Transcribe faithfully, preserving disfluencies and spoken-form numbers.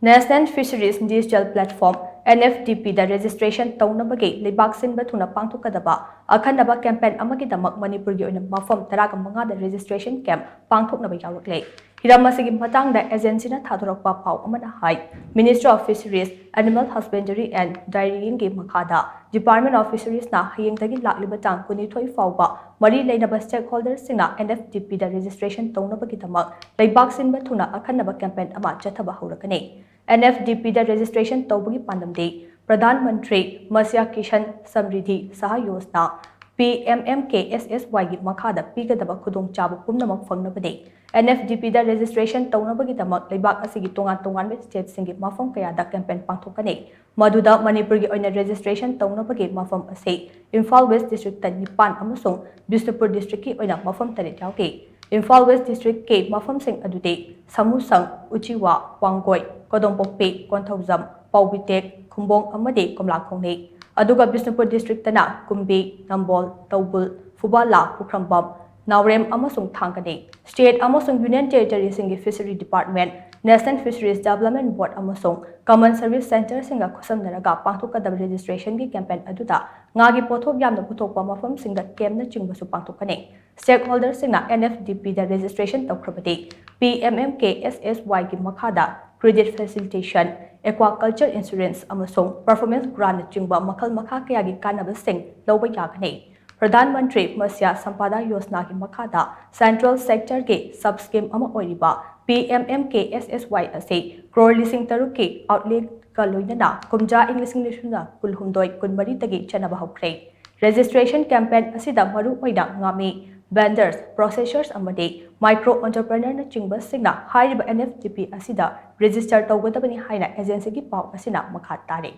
National Fisheries Digital Platform, NFDP ꯗ registration ꯇꯧꯅꯕꯒꯤ ꯂꯩꯕꯥꯛ ꯁꯤꯟꯕ ꯊꯨꯡꯅ ꯄꯥꯡꯊꯣꯛꯀꯗꯕ ꯑꯈꯟꯅꯕ campaign ꯑꯃꯒꯤꯗꯃꯛ ꯃꯅꯤꯄꯨꯔꯒꯤ ꯑꯣꯏꯅ ꯃꯐꯝ ꯇꯔꯥꯒ ꯃꯉꯥꯗ registration camp ꯄꯥꯡꯊꯣꯛꯅꯕ ꯌꯥꯎꯔꯛꯂꯦ꯫ ꯍꯤꯔꯝ ꯑꯁꯤꯒꯤ ꯃꯇꯥꯡꯗ agency ꯅ ꯊꯥꯗꯣꯔꯛꯄ ꯄꯥꯎ ꯑꯃꯅ ꯍꯥꯏ, Ministry of Fisheries, Animal Husbandry and Dairying ꯒꯤ ꯃꯈꯥꯗ Department of Fisheries ꯅ ꯍꯌꯦꯡꯗꯒꯤ ꯂꯥꯛꯂꯤꯕ ꯇꯥꯡ ꯀꯨꯟꯅꯤꯊꯣꯏ ꯐꯥꯎꯕ ꯃꯔꯤ ꯂꯩꯅꯕ stakeholder ꯁꯤꯡꯅ NFDP ꯗ registration ꯇꯧꯅꯕꯒꯤꯗꯃꯛ ꯂꯩꯕꯥꯛ ꯁꯤꯟꯕ ꯊꯨꯡꯅ ꯑꯈꯟꯅꯕ campaign ꯑꯃ ꯆꯠꯊꯕ ꯍꯧꯔꯒꯅꯤ꯫ NFDP ꯗ registration ꯇꯧꯕꯒꯤ ꯄꯥꯟꯗꯝꯗꯤ ꯄ꯭ꯔꯙꯥꯟ ꯃꯟꯇ꯭ꯔꯤ ꯃꯠꯁ꯭ꯌ ꯀꯤꯁꯟ ꯁꯝꯔꯤꯙꯤ ꯁꯍꯥ ꯌꯣꯖꯅꯥ, PMMKSSY ꯒꯤ ꯃꯈꯥꯗ ꯄꯤꯒꯗꯕ ꯈꯨꯗꯣꯡꯆꯥꯕ ꯄꯨꯝꯅꯃꯛ ꯐꯪꯅꯕꯅꯤ꯫ NFDP ꯗ registration ꯇꯧꯅꯕꯒꯤꯗꯃꯛ ꯂꯩꯕꯥꯛ ꯑꯁꯤꯒꯤ ꯇꯣꯉꯥꯟ ꯇꯣꯉꯥꯟꯕ state ꯁꯤꯡꯒꯤ ꯃꯐꯝ ꯀꯌꯥꯗ campaign ꯄꯥꯡꯊꯣꯛꯀꯅꯤ꯫ ꯃꯗꯨꯗ ꯃꯅꯤꯄꯨꯔꯒꯤ ꯑꯣꯏꯅ registration ꯇꯧꯅꯕꯒꯤ ꯃꯐꯝ ꯑꯁꯤ ꯏꯝꯐꯥꯜ West District ꯇ ꯅꯤꯄꯥꯟ ꯑꯃꯁꯨꯡ ꯕꯤꯁꯅꯨꯄꯨꯔ District ꯀꯤ ꯑꯣꯏꯅ ꯃꯐꯝ ꯇꯔꯦꯠ ꯌꯥꯎꯔꯤ꯫ ꯏꯝꯐꯥꯜ West District ꯀꯤ ꯃꯐꯝꯁꯤꯡ ꯑꯗꯨꯗꯤ ꯁꯥꯃꯨꯁꯪ, ꯎꯆꯤꯋꯥ, ꯋꯥꯡꯒꯣꯏ, ꯀꯣꯗꯣꯝꯄꯣꯛꯄꯤ, ꯀꯣꯟꯊꯧꯖꯝ, ꯄꯥꯎꯕꯤꯇꯦꯛ, ꯈꯨꯝꯕꯣꯡ ꯑꯃꯗꯤ ꯀꯣꯝꯂꯥꯈꯣꯡꯅꯤ꯫ ꯑꯗꯨꯒ ꯕꯤꯁꯅꯨꯄꯨꯔ District ꯇꯅ ꯀꯨꯝꯕꯤ, ꯅꯝꯕꯣꯜ, ꯇꯧꯕꯨꯜ, ꯐꯨꯕꯥꯂꯥ, ꯄꯨꯈ꯭ꯔꯝꯕꯝ, ꯅꯥꯎꯔꯦꯝ ꯑꯃꯁꯨꯡ ꯊꯥꯡꯒꯅꯤ꯫ State ꯑꯃꯁꯨꯡ Union Territory ꯁꯤꯡꯒꯤ Fishery Department, National Fisheries Development Board ꯑꯃꯁꯨꯡ Common Service Centre ꯁꯤꯡꯒ ꯈꯨꯠꯁꯝꯅꯔꯒ ꯄꯥꯡꯊꯣꯛꯀꯗꯕ registration ꯒꯤ campaign ꯑꯗꯨꯗ ꯉꯥꯒꯤ ꯄꯣꯠꯊꯣꯛ ꯌꯥꯝꯅ ꯄꯨꯊꯣꯛꯄ ꯃꯐꯝꯁꯤꯡꯗ camp ꯅꯆꯤꯡꯕꯁꯨ ꯄꯥꯡꯊꯣꯛꯀꯅꯤ꯫ Stakeholder ꯁꯤꯡꯅ NFDP ꯗ registration ꯇꯧꯈ꯭ꯔꯕꯗꯤ PMMKSSY ꯒꯤ ꯃꯈꯥꯗ credit facilitation, aquaculture insurance ꯑꯃꯁꯨꯡ performance grant ꯅꯆꯤꯡꯕ ꯃꯈꯜ ꯃꯈꯥ ꯀꯌꯥꯒꯤ ꯀꯥꯟꯅꯕꯁꯤꯡ ꯂꯧꯕ ꯌꯥꯒꯅꯤ꯫ ꯄ꯭ꯔꯙꯥꯟ ꯃꯟꯇ꯭ꯔꯤ ꯃꯠꯁ꯭ꯌ ꯁꯝꯄꯥꯗꯥ ꯌꯣꯖꯅꯥꯒꯤ ꯃꯈꯥꯗ central sector ꯒꯤ sub scheme ꯑꯃ ꯑꯣꯏꯔꯤꯕ PMMKSSY ꯑꯁꯤ ꯀ꯭ꯔꯣꯔ ꯂꯤꯁꯤꯡ ꯇꯔꯨꯛꯀꯤ outlay ꯒ ꯂꯣꯏꯅꯅ ꯀꯨꯝꯖꯥ ꯏꯪ ꯂꯤꯁꯤꯡ ꯑꯅꯤ ꯀꯨꯟꯍꯨꯝꯗꯣꯏ ꯀꯨꯟꯃꯔꯤꯗꯒꯤ ꯆꯠꯅꯕ ꯍꯧꯈ꯭ꯔꯦ꯫ Registration campaign ꯑꯁꯤꯗ ꯃꯔꯨꯑꯣꯏꯅ ꯉꯥꯃꯤ, vendors, processors ꯑꯃꯗꯤ micro entrepreneur ꯅꯆꯤꯡꯕꯁꯤꯡꯅ ꯍꯥꯏꯔꯤꯕ NFDP ꯑꯁꯤꯗ register ꯇꯧꯒꯗꯕꯅꯤ ꯍꯥꯏꯅ agency ꯒꯤ ꯄꯥꯎ ꯑꯁꯤꯅ ꯃꯈꯥ ꯇꯥꯔꯤ꯫